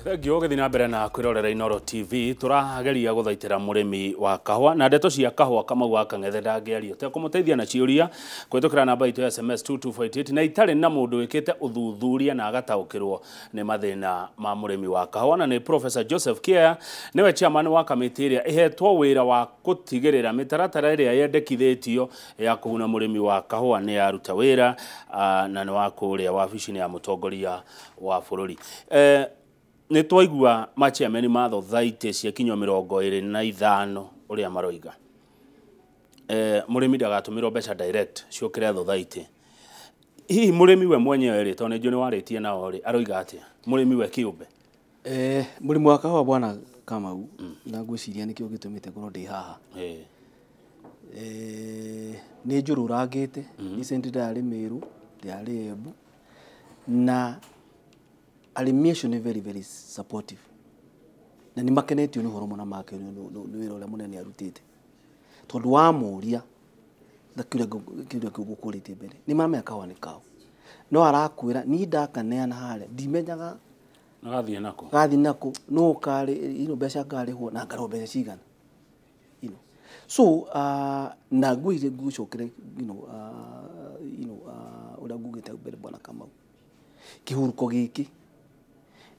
Thengio gũthiĩ na mbere na kwĩrorera Inooro TV. Tũrageria gũthaitĩra mũrĩmi wa kahũa na ndeto cia kahũa. Kamau wa Kang'ethe ndangĩario tekũmũteithia na ciũria kũhĩtũkĩra namba itũ ya SMS 22488, na itarĩ na mũndũ wĩkĩte ũthuthuria na agataũkĩrwo nĩ mathĩna ma mũrĩmi wa kahũa, na nĩ Professor Joseph Kiaya, nĩwe chairman wa kamĩtĩ ĩrĩa ĩhetwo wĩra wa gũtigĩrĩra mĩtaratara ĩrĩa yendekithĩtio ya kũguna mũrĩmi wa kahũa nĩ yaruta wĩra, na nĩ wa kũrĩa wabici-inĩ ya mũtongoria wa bũrũri. Nĩ twaigua machairman ma thothaitĩ cia kinyua 25 ũrĩa maroiga mũrĩmi ndagatũmĩrwo mbeca direct ciũkĩre thothaitĩ. Hihi mũrĩmi we mwenyewe rĩ, tondũ nĩ njũĩ nĩ warĩtie nao rĩ, aroiga atĩa mũrĩmi we kĩũmbe? Mũrĩmi wa kahũa, bwana Kamau, na ngwĩciria nĩkĩo gĩtũmĩte ngorwo ndĩ haha. Nĩ njũrũrangĩte. Recently ndĩrarĩ Meru, ndĩrarĩ Embu, na arĩmi acio nĩ very very supportive na nĩ makenetio nĩ ũhoro mũna makenio nĩ wĩra ũrĩa mũnene arutĩte, tondũ wamũria na kĩũria kĩu ngũkũrĩtie mbere, nĩ maramenya kahũa nĩ kao, no arakwĩra niĩ ndakaneana harĩa ndimenyaga Gathiĩ nako. Gathiĩ nako, no karĩ mbeca ngarĩhwo na ngarĩhwo mbeca cigana. So na ngwĩciria ngũcokere ũrĩa ngugĩte mbere, bwana Kamau, kĩhurũko gĩkĩ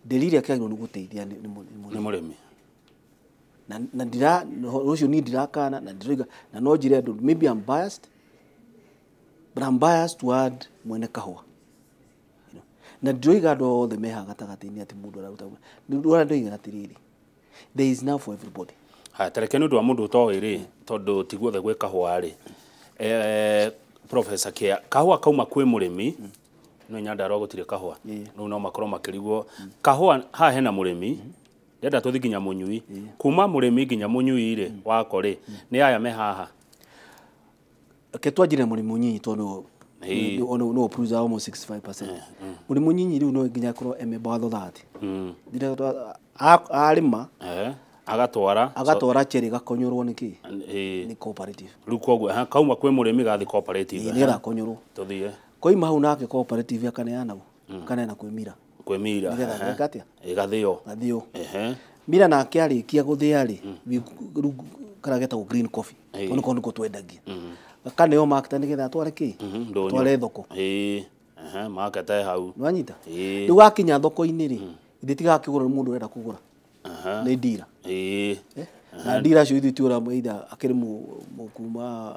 ndĩrĩria kĩagĩrĩirwo nĩ gũteithia nĩ nĩ mũrĩmi. Na ndira ũcio niĩ ndirakana na ndiroiga na no njĩre andũ, maybe I'm biased, but I'm biased toward mwene kahũa. Na ndiroiga andũ othe meha gatagatĩ-inĩ atĩ mũndũ araruta nĩ ũrĩa ndoiga atĩrĩrĩ, there is now for everybody. Haya, tareke nĩ ũndũ wa mũndũ ũtoĩ rĩ, tondũ ti guothe gwĩ kahũa rĩ, Professor Kia, kahũa kauma kwĩ mũrĩmi, no Nyandarua gũtirĩ kahũa, rĩu no makorwo makĩrigwo kahũa haha hena mũrĩmi, ndenda tũthi nginya mũnyui, kuma mũrĩmi nginya mũnyui rĩ wako rĩ, nĩ aya me haha. Reke twanjire na mũrĩmi mũnyinyi tondũ no produce almost 65%. Mũrĩmi mũnyinyi rĩu no nginya akorwo e member wa thothathi. Arĩma, agatwara. Agatwara cherry gakonyorwo nĩ kĩ? Nĩ cooperative. Rĩu koguo kauma kwĩ mũrĩmi gathi cooperative. Nĩgetha akonyorwo. Tũthiĩ. Koima hau nake cooperative akaneana ũ? Akaneana kwĩ mira. Kwĩ mira. Nĩgetha gwĩka atĩa? Ĩgathĩo. Gathĩo. Mira nake arĩkia gũthĩa rĩ, rĩu karĩa getagwo green coffee, tondũ nĩko nĩko twendagia, gakaneo marketer nĩgetha atware kĩ? Ndũnyũ. Atware thoko. Ĩĩ, marketer hau. Nĩwanyita? Rĩu gakinya thoko-inĩ rĩ, ithe tigakĩgũrwo nĩ mũndũ ũrenda kũgũra, nĩ ndira. Na ndira acio ithuĩ tiũra either akĩrĩ kuma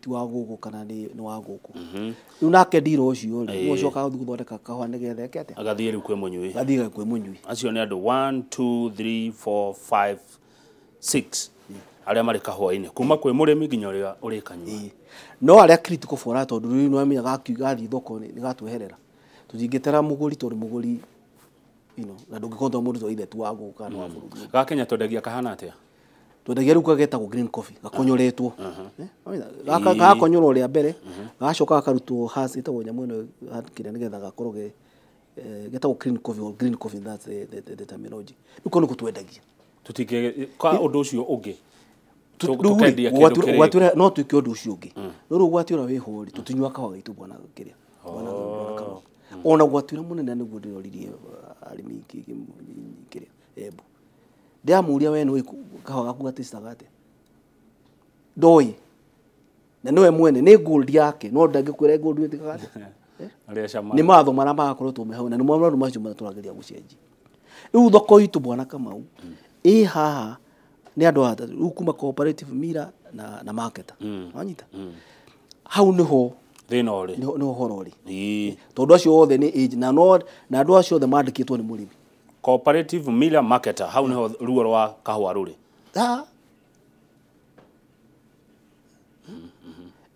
ti wa gũkũ kana nĩ wa gũkũ. Rĩu nake ndira ũcio rĩ, nĩwe ũcokaga gũthiĩ gũthondeka kahũa nĩgetha eke atĩa? Agathiĩ rĩu kwĩ mũnyui. Gathiĩ kwĩ mũnyui. Acio nĩ andũ 1 2 3 4 5 6 arĩa marĩ kahũa-inĩ, kuma kwĩ mũrĩmi nginya ũrĩa ũrĩkanyua. Ĩĩ. No arĩa critical for us, tondũ rĩu nĩwamenya gathiĩ thoko nĩ gatweherera, tũtingĩtara mũgũri, tondũ mũgũri na ndũngĩkontrol mũndũ to either tu wa gũkũ kana wa bũrũri ũngĩ. Gakenya twendagia kahana atĩa? Twendagia rĩu kagetagwo green coffee gakonyoretwo. Wamenya, gaka gakonyorwo rĩa mbere, gacoka gakarutwo has ĩtagwo nyamũ ĩno kĩrĩa nĩgetha gakorwo ge getagwo green coffee or green coffee, that's the terminology. Rĩu kau nĩko twendagia. Tũtingĩ ka ũndũ ũcio ũngĩ. Rĩu rĩ, Tũkendia kĩndũ kĩrĩ ũgwati no twĩke ũndũ ũcio ũngĩ, no rĩu ũgwati ũrĩa wĩho rĩ, tũtinyua kahũa gaitũ, bwana kĩrĩa, bwana Kamau. Ona ũgwati ũrĩa mũnene nĩguo ndĩroririe arĩmi kĩrĩa Embu, ndĩramũria, we nĩũĩ kahũa gaku gatĩcitaga atĩa? Ndoĩ, na nĩwe mwene nĩ gold yake, no ndangĩkwĩra gold ĩtĩkaga atĩa. Arĩa cama. Nĩ mawatho marĩa magakoretwo me hau, na nĩ maũndũ macio marĩa tũrageria gũcenjia. Rĩu thoko itũ, bwana Kamau, ĩ haha nĩ andũ atatũ rĩu, kuma cooperative, mira na marketer. Wanyita? Hau nĩho Thĩna ũrĩ. Nĩho ũhoro ũrĩ, tondũ acio othe nĩ age na no na andũ acio othe mandĩkĩtwo nĩ mũrĩmi. Cooperative, miller, marketer, hau nĩho ruo rwa kahũa rũrĩ. Ah.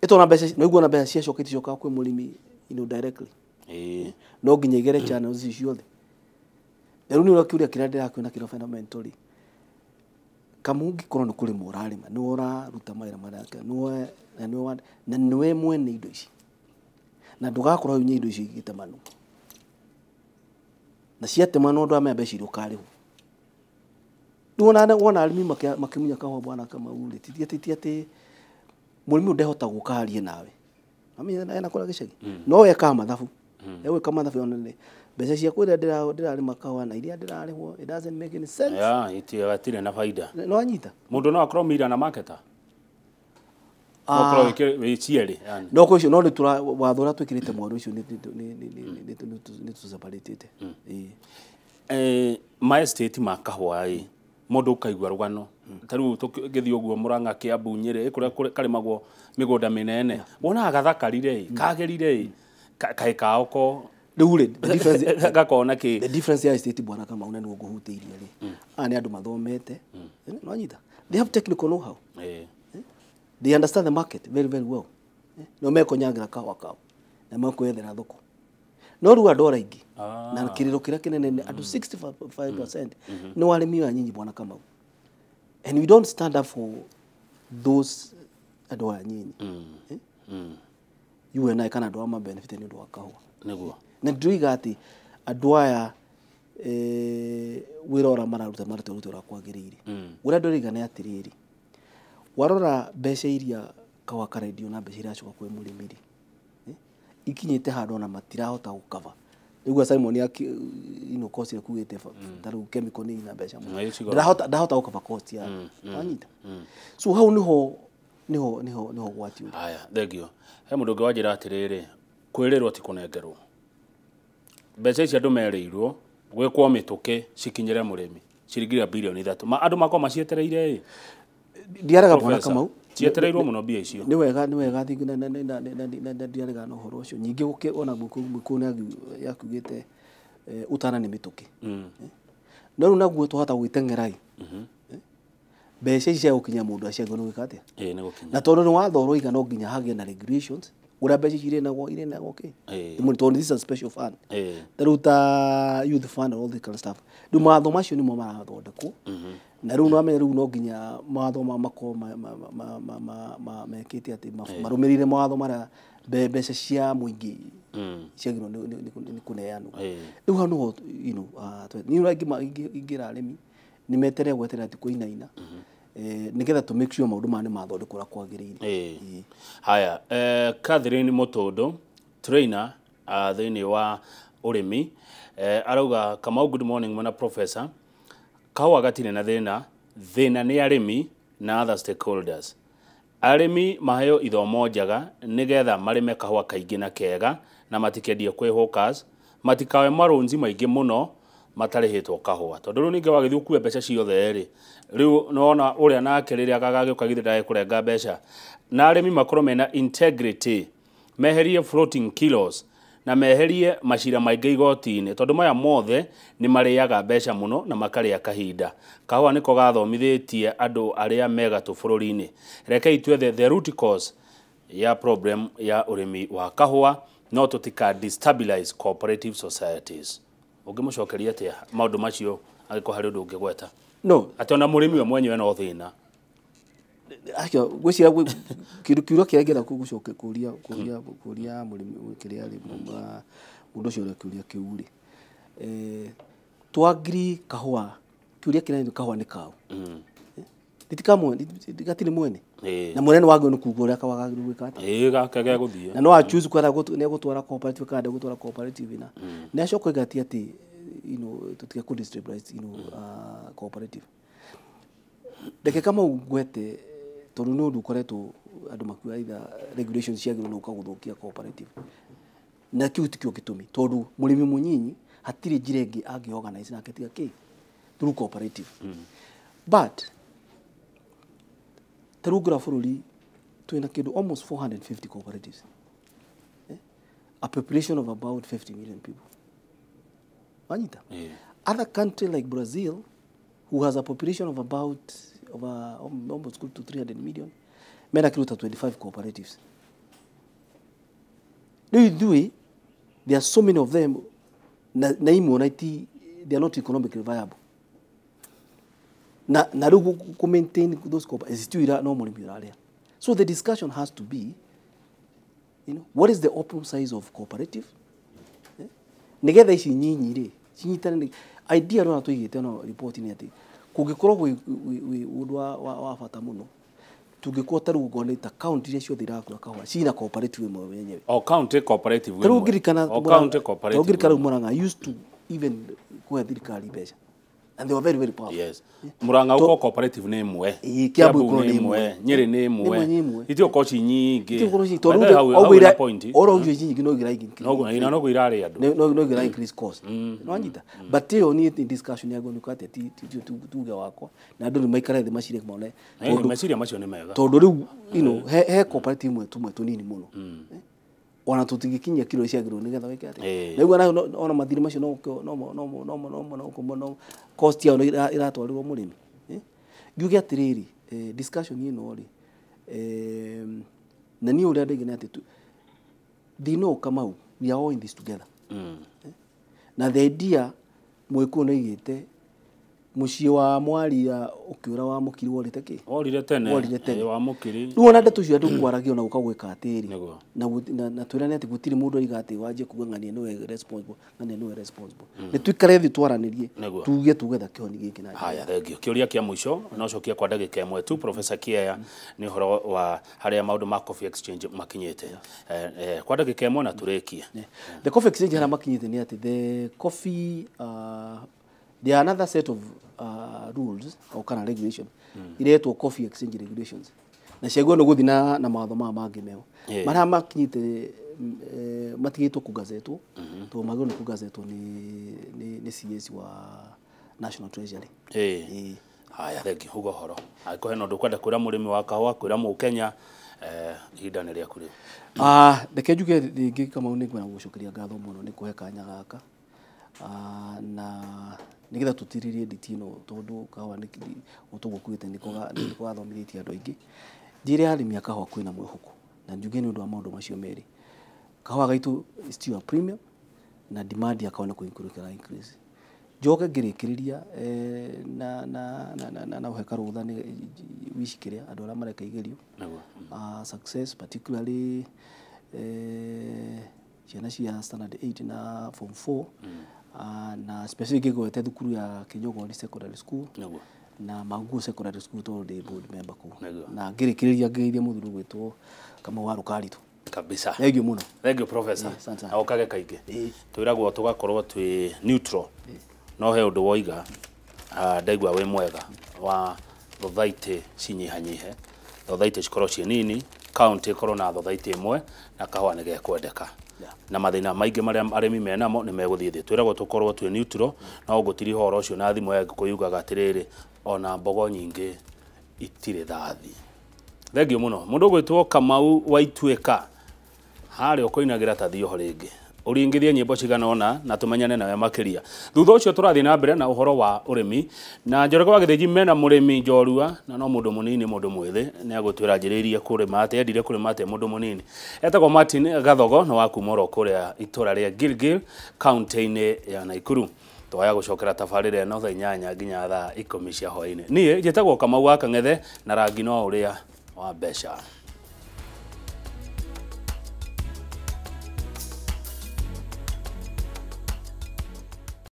Ĩtona mbeca no na mbeca ciacoka iticokaga kwĩ mũrĩmi directly. No nginya igere channels ici ciothe. Na rĩu nĩ ũrĩa kĩũria kĩrĩa ndĩrakĩona kĩrĩa fundamentally, kamũ ũngĩkorwo nĩ kũrĩma ũrarĩma, nĩwe ũraruta mawĩra marĩa nĩwe na nĩwe na nĩwe mwene indo ici, na ndũgakorwo hau indo icio igĩtemanwo na ciatemanwo, ndũramenya mbeca iria ũkarĩhwo. Rĩu wona arĩmi makĩmunya kahũa, bwana Kamau rĩ, ti atĩ mũrĩmi ũyũ ndehota gũka arie nawe. Amenya ena kũrĩa gĩcagi no wekaga mathabu, egwĩka mathabu ona nĩ Mbeca ciakwa iria ndĩrarĩma kahũa na iria ndĩrarĩhwo, it doesn't make any sense. Yeah, itigatirĩ na faida. No wanyita. Mũndũ no akorwo mira na marketer. No akorwo wĩ cierĩ yani. No kå no nä tå watho å rä a twä kä rä te mwana å cio nä tå separatĩte. Ma estate ma kahũa ĩ mũndũ ũkaigua rũgano ta rĩu tũgĩthiĩ ũguo Murang'a, Kiambu, Nyĩrĩ kũrĩa karĩmagwo mĩgũnda mĩnene wonaga gathakarire ĩ kagĩrire ĩ kaĩ kao ko Rĩu rĩ the difference gakona kĩ the difference ya estate bwana Kamau na nĩguo ngũhutĩirie rĩ, aya nĩ andũ mathomete, no wanyita, they have technical know how, they understand the market very very well, no mekonyangĩra kahũa kao na mekwethera thoko. No rĩu andũ aingĩ na kĩrĩro kĩrĩa kĩnene nĩ andũ 65% nĩ warĩmi wa nyinyi bwana Kamau, and we don't stand up for those andũ aya nyinyi. You and I kana andũ aya benefit nĩ ũndũ wa kahũa. Nĩguo. Na ndĩroiga atĩ andũ aya wĩra ũrĩa mararuta maruta ũrĩa kwagĩrĩire. Ũrĩa ndĩroiga nĩ atĩrĩrĩ, warora mbeca iria kahũa karendio na mbeca iria iracoka kwĩ mũrĩmi rĩ, ikinyĩte handũ ona matirahota gũkava. Rĩu Simon you cost ya kugĩte ta rĩu chemical nĩ ina mbeca mũno, ndahota gũkava cost ya wanyita. So hau niho niho niho niho gwati ũrĩ. Haya, thank you. He mũndũ ũngĩ wanjĩra atĩrĩrĩ, kwĩrĩrwo ti kũnengerwo. Mbeca ici andũ merĩirwo gwĩkwo mĩtũkĩ cikinyĩre mũrĩmi ciringi bilioni 3. Ma andũ makorwo macietereire ĩ. Ndiaraga bwana Kamau. Cietereirwo mũno mbia icio. Nĩ wega nĩ wega thingi na ndiaraga na ũhoro ũcio. Ningĩ gũkĩ ona mũkũ nĩ yakugĩte ũtana nĩ mĩtũkĩ. No rĩu naguo twahota gwĩteng'era ĩ. Mbeca ici cia gũkinya mũndũ aciagĩrĩirwo nĩ gwĩka atĩa? Ĩĩ nĩ gũkinya. Na tondũ nĩ watho ũroiga no nginya hagĩe na regulations ũrĩa mbeca ici irĩnagwo kĩ. Tondũ this is a special fund. Ta rĩu ta youth fund and all this kind of stuff. Rĩu mawatho macio nĩmo marathondekwo. Na rĩu nĩwamenya rĩu no nginya mawatho makorwo mekĩte atĩ marũmĩrĩire mawatho marĩa mbeca cia mũingĩ ciagĩrĩirwo nĩ kũneanwo. Rĩu hau nĩho you know niĩ ũrĩa ingĩra arĩmi nĩ meterere gweterera ti kũinaina nĩgetha to make sure maũndũ maya nĩ mathondekwo ũrĩa kwagĩrĩire. Haya, Catherine Mũtũndũ trainer thĩinĩ wa ũrĩmi arauga Kamau, good morning mwana professor. Kahũa gatirĩ na thĩna, thĩna nĩ arĩmi na other stakeholders. Arĩmi maheo ithomo njega nĩgetha marĩme kahũa kaingĩ na kega na matikendie kwĩ hawkers, matikawe marũnzi maingĩ mũno matarĩhĩtwo kahũa. Tondũ rĩu ningĩ wagĩthiĩ ũkue mbeca ciothe rĩ, rĩu nĩwona ũrĩa nake rĩrĩa gagagĩũka githĩ ndagĩkũrenga mbeca. Na arĩmi makorwo mena integrity, meherie floating kilos na meherie macira maingĩ igoti-inĩ tondũ maya mothe nĩ marĩaga mbeca mũno na makarĩa kahinda. Kahũa nĩko gathomithĩtie andũ arĩa megatũ bũrũri-inĩ. Rekei twethe the root cause ya problem ya ũrĩmi wa kahũa no tũtika destabilize cooperative societies. Ũngĩmũcokeria atĩa maũndũ macio angĩkorwo harĩ ũndũ ũngĩgweta? No. Atĩ ona mũrĩmi we mwenyewe no thĩna. Acio gwĩciria kĩndũ kiugo kĩrĩa ingĩenda gũcokia kũria kũria kũria mũrĩmi kĩrĩa rĩ mũndũ ũcio ũrĩa kĩũria kĩu rĩ, twagiri kahũa kĩũria kĩrĩa nĩ kahũa nĩ kaũ. Rĩtikamwe gatirĩ mwene. Na mwene nĩ wagĩrĩirwo nĩ kuga ũrĩa kahũa kagĩrĩirwo gwĩka atĩa. Ĩĩ gake gegũthiĩ. Na no a choose kwenda nĩ egũtwara cooperative kana ndegũtwara cooperative na. Nĩ acoka oiga ti atĩ you know tũtige kũ destabilize you know cooperative. Reke Kamau ngwete tondũ nĩ ũndũ ũkoretwo andũ makiuga either regulations ciagĩrĩirwo nĩ gũka gũthũkia cooperative. Na kĩu tikĩo gĩtũmi tondũ mũrĩmi mũnyinyi hatirĩ njĩra ĩngĩ angĩ organize nake tiga kĩ through cooperative. But ta rĩu ngĩrora bũrũri twĩna kĩndũ almost 450 cooperatives. A population of about 50 million people. Wanyita? Other country like Brazil, who has a population of about almost good to 300 million, mena kilo 25 cooperatives. Rĩu ithuĩ, there are so many of them, na imwe ona ti, they are not economically viable. Na rĩu kũ maintain those cooperatives, still ira no mũrĩmi ũrarĩa. So the discussion has to be, you know, what is the optimum size of cooperative? Nĩgetha ici nyinyi rĩ, cinyitane. Idea no tũigĩte no report nĩ atĩ kũngĩkorwo gwĩ ũndũ wa bata mũno Tungĩkorwo ta rĩu ngone ta county iria ciothe irakũra kahũa cina cooperative ĩmwe yenyewe. O county cooperative. Ta rĩu ngirikana, o county cooperative. Ngirikana rĩu Murang'a used to even kũhe thirikari mbeca, and they were very very powerful. Yes. Murang'a uko cooperative nĩ ĩmwe. Ĩĩ, Kiambu ikorwo nĩ ĩmwe, Nyeri nĩ ĩmwe. Nĩ ĩmwe. Itiũkorwo ci nyingĩ. Itiũkorwo ci tondũ tondũ oro icio nyingĩ no igira increase. No no irarĩ andũ. No igira increase cost. No anyita. But ĩyo niĩ discussion yago nĩ atĩ ti tuge wakwa na andũ nĩ maikare thĩ macirie mone. Tondũ meciria macio nĩ mega. Tondũ rĩu you know he cooperative imwe tumwe tũnini mũno. Ona tũtingĩkinyia kiro ciagĩrĩirwo nĩgetha wĩke atĩa. Rĩu ona mathirĩ macio no no no no no no cost yao ĩratwarĩrwo mũrĩmi. Ngiuge atĩrĩrĩ, discussion ĩno rĩ, na niĩ ũrĩa ndaigana atĩ thĩna ũyũ Kamau, we are all in this together. Na the idea Mũgĩkũyũ nĩaigĩte mũciĩ wa mwaria ũkĩũra wa mũkiri worĩte kĩ? Worire tene. Worire tene. Wa mũkiri. Rĩu ona ndeto icio andũ kwaragia ona gũka gwĩka atĩrĩ. Na twĩrane atĩ gũtirĩ mũndũ oiga atĩ wanjie kuga ng'ania nĩwe responsible, ng'ania nĩwe responsible. Nĩ tũikare thĩ twaranĩrie, tuge tũgetha kĩhoni gĩkĩ na. Haya, thengio. Kĩũria kĩa mũico no cokie kwa ndagĩka ĩmwe tu, Professor Kiaya, nĩ ũhoro wa harĩa maũndũ ma Coffee Exchange makinyĩte. Kwa ndagĩka ĩmwe na tũrĩkie. The Coffee Exchange harĩa makinyĩte nĩ atĩ the coffee there are another set of rules or kind of regulation. Iretwo Coffee Exchange regulations. Na ciagwo no guthi na mawatho maya mangĩ meho. Marĩa makinyĩte matigĩtwo kũgazetwo, tondũ magĩrĩirwo nĩ kũgazetwo nĩ CS wa National Treasury. Haya, thengiũ uga ũhoro. Angĩkorwo hena ũndũ ũkwenda kwĩra mũrĩmi wa kahũa, kwĩra Mũkenya, ihinda nĩ rĩaku rĩu. Reke njuge rĩngĩ Kamau, nĩ ngwenda gũgũcokeria ngatho mũno nĩ kũhe kanya gaka. Na nĩgetha tũtirĩrie nditi ĩno tondũ kahũa nĩ ũtũguo kuĩte nĩko gathomithĩtie andũ aingĩ. Njĩre arĩmi a kahũa kwĩna mwĩhoko na njuge nĩ ũndũ wa maũndũ macio merĩ. Kahũa gaitũ is still a premium na demand ya kahũa nĩ kũ increase. Njoke ngĩrĩkĩrĩria na na na na na ũhe karũtha nĩ wish kĩrĩa andũ arĩa mareka igerio. Success particularly ciana cia standard 8 na form 4. Na specific ngĩgwete thukuru ya Kinyogori Secondary School na Magugu Secondary School tondũ ndĩ board member kũu. Na ngĩrĩkĩrĩria ngeithie mũthuri ũgwĩtwo Kamau wa Rũkaritũ. Kabisa. Thengiũ mũno. Thengiũ Professor. Na ũkage kaingĩ. Twĩragwo tũgakorwo twĩ neutral. No he ũndũ woiga ndaigua wĩ mwega wa thothaitĩ cinyihanyihe, thothaitĩ cikorwo ciĩ nini, county ĩkorwo na thothaitĩ ĩmwe na kahũa nĩ gekwendeka. Na mathĩna maingĩ marĩa arĩmi menamo nĩ megũthiĩ thĩ. Twĩragwo tũkorwo twĩ neutral, no ngũtiriha ũhoro ũcio na thimũ ya Gĩkũyũ yugaga atĩrĩrĩ, ona mbogo nyingĩ itirĩ thathi. Thengiũ mũno. Mũndũ ũgwĩtwo Kamau wa Ituĩka harĩa ũkũinagĩra ta thiĩ oho rĩngĩ. Ũringithie nyĩmbo cigana ũna na tũmenyane nawe makĩria. Thutha ũcio tũrathiĩ na mbere na ũhoro wa ũrĩmi na Njoroge wa Gĩthĩnji mena mũrĩmi njorua na no mũndũ mũnini mũndũ mwĩthĩ nĩ agũtwĩra njĩrĩirie kũrĩma atĩa, endire kũrĩma atĩa mũndũ mũnini. Etagwo Martin Gathogo na wa kuma oro kũrĩa itũra rĩa Gilgil kaunti-inĩ ya Nakuru. Twaya gũcokera tabarĩra ĩno thaa 8 nginya thaa 10 cia hwaĩ-inĩ. Niĩ njĩtagwo Kamau wa Kang'ethe na rangi no ũrĩa wa mbeca.